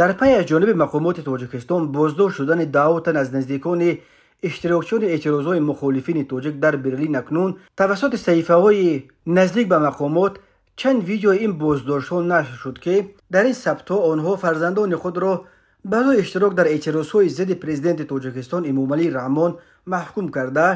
Дар пай аз ҷониби мақомоти Тоҷикистон боздошт шудани 10 тан аз наздикони иштирокчиёни эътирозҳои мухолифини тоҷик дар Берлин, акнун тавассути саҳифаҳои наздик ба мақомот чанд видеои ин боздоштҳо нашр шуд, ки дар ин сабтҳо онҳо фарзандони худро барои иштирок дар эътирозҳои зидди президенти Тоҷикистон Эмомалӣ Раҳмон маҳкум карда,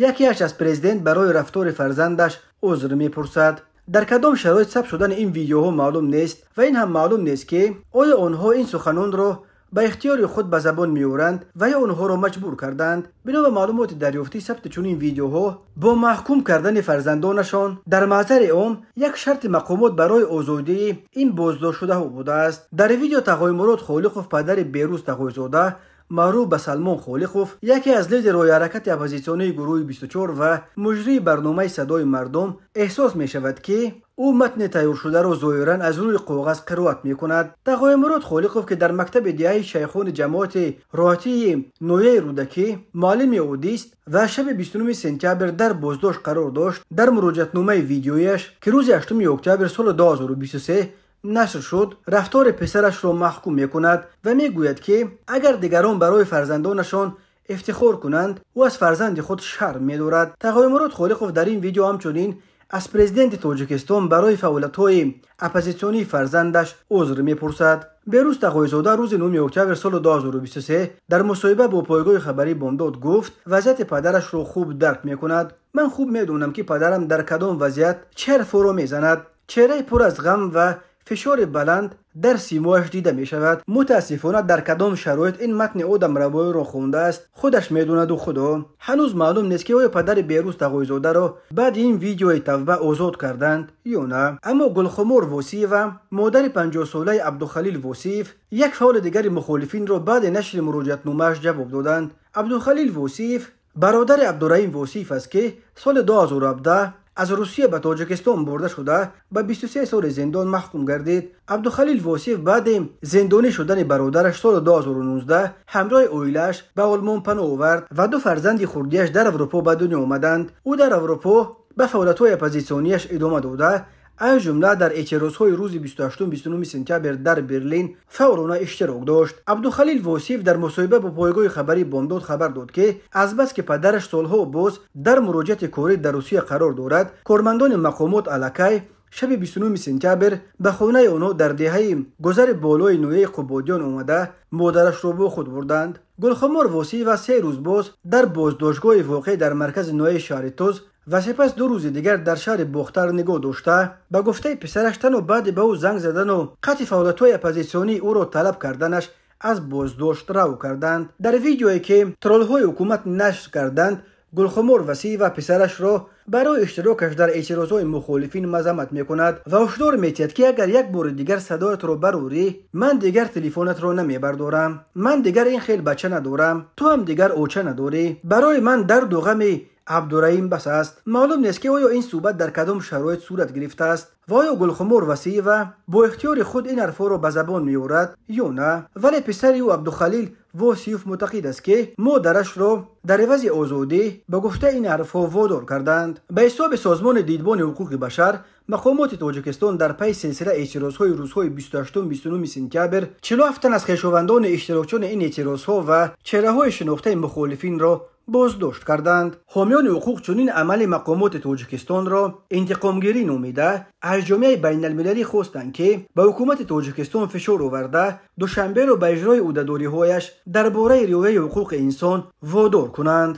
якеаш аз президент барои рафтори фарзандаш узр мепурсад. Дар кадом шароит сабт шудани ин видеоҳо маълум нест ва ин ҳам маълум нест, ки оё онҳо ин суханонро ба ихтиёри худ ба забон меоранд ва ё онҳоро маҷбур карданд. Бино ба маълумоти дарёфтӣ, сабти чунин видеоҳо бо маҳкум кардани фарзандонашон дар маъзари ом як шарти мақомот барои озодии ин боздоштшудаҳо будааст. Дар видео Тағоймурод Холиқов, падари Берӯз Тағойзода, маъруф ба Салмон Холиқов, яке аз лидерҳои ҳаракати оппозитсионии гурӯҳи 24 ва муҷрии барномаи «Садои мардум», эҳсос мешавад, ки ӯ матни тайёршударо зоҳиран аз рӯи коғаз қироат мекунад. Тағоймурод Холиқов, ки дар мактаби деҳаи Шайхони ҷамоати Роҳатии ноҳияи Рӯдакӣ муаллими оддист ва шаби 29 сентябр дар боздошт қарор дошт, дар муроҷиатномаи видеояш, ки рӯзи 8 октябр соли 2023 нашр шуд, рафтори писарашро маҳкум мекунад ва мегӯяд, ки агар дигарон барои фарзандонашон ифтихор кунанд, ӯ аз фарзанди худ шарм медорад. Тағоймурод Холиқов дар ин видео ҳамчунин аз президенти Тоҷикистон барои фаъолиятҳои оппозитсионии фарзандаш узр мепурсад. Берӯз Тағойзода рӯзи 9 октябр соли 2023 дар мусоҳиба бо пойгоҳи хабарии «Бомдод» гуфт, вазъияти падарашро хуб дарк мекунад. «Ман хуб медонам, ки падарам дар кадом вазъият чӣ ҳарфҳоро мезанад. Чеҳраи пур аз ғам ва фишори баланд дар симояш дида мешавад. Мутаассифона, дар кадом шароит ин матни одамравоиро хондааст, худаш медонаду Худо». Ҳанӯз маълум нест, ки оё падари Берӯз Тағойзодаро баъди ин видеои тавба озод карданд ё на. Аммо Гулхумор Восиева, модари 50-солаи Абдухалил Восиев, як фаъоли дигари мухолифинро баъди нашри муроҷиатномааш ҷавоб доданд. Абдухалил Восиев бародари Абдураҳим Восиев аст, ки соли 2017 аз Русия ба Тоҷикистон бурда шуда, ба 23 соли зиндон маҳкум гардид. Абдухалил Восиев баъди зиндонӣ шудани бародараш соли 2019 ҳамроҳи оилааш ба Олмон паноҳ овард ва ду фарзанди хурдиаш дар Аврупо ба дунё омаданд. Ӯ дар Аврупо ба фаъолиятҳои оппозитсионияш идома дода, аз ҷумла дар эътирозҳои рӯзи 28-29 сентябр дар Берлин фаъолона иштирок дошт. Абдухалил Восиев дар мусоҳиба бо пойгоҳи хабарии «Бомдод» хабар дод, ки азбаски падараш солҳо боз дар муроҷиати корӣ дар Русия қарор дорад, кормандони мақомот аллакай шаби 29 сентябр ба хонаи онҳо дар деҳаи Гузари Болои ноҳияи Қубодиён омада, модарашро бо худ бурданд. Гулхумор Восиева 3 рӯз боз дар боздоштгоҳи воқеъ дар маркази ноҳияи шаҳри Тоз ва сипас 2 рӯзи дигар дар шаҳри Бохтар нигоҳ дошта, ба гуфтаи писараш, танҳо баъди ба ӯ занг задану қатъи фаъолиятҳои оппозитсионии ӯро талаб карданаш аз боздошт рав карданд. Дар видеое, ки троллҳои ҳукумат нашр карданд, Гулхумор Васиева писарашро барои иштирокаш дар эътирозҳои мухолифин мазаммат мекунад ва ҳушдор метиҳад, ки агар як бори дигар садоятро барорӣ, ман дигар телефонатро намебардорам. Ман дигар ин хел бача надорам, ту ҳам дигар оча надорӣ. Барои ман дарду ғами Абдураҳим бас аст. Маълум нест, ки оё ин суҳбат дар кадом шароит сурат гирифтааст ва оё Гулхумор Васиева бо ихтиёри худ ин ҳарфҳоро ба забон меорад ё на, вале писари ӯ Абдухалил Восиев мӯътақид аст, ки модарашро дар ивази озодӣ ба гуфтаи ин ҳарфҳо водор карданд. Ба ҳисоби созмони Дидбони ҳуқуқи башар, мақомоти Тоҷикистон дар пайи силсила эътирозҳои рӯзҳои 28-29 сентябр 47 тан аз хешовандони иштирокчиёни ин эътирозҳо ва чеҳраҳои шинохтаи мухолифинро боздошт карданд. Ҳомиёни ҳуқуқ чунин амали мақомоти Тоҷикистонро интиқомгирӣ номида, аз ҷомеаи байналмилалӣ хостанд, ки ба ҳукумати Тоҷикистон фишор оварда, Душанберо ба иҷрои ӯҳдадориҳояш дар бораи риояи ҳуқуқи инсон водор кунанд.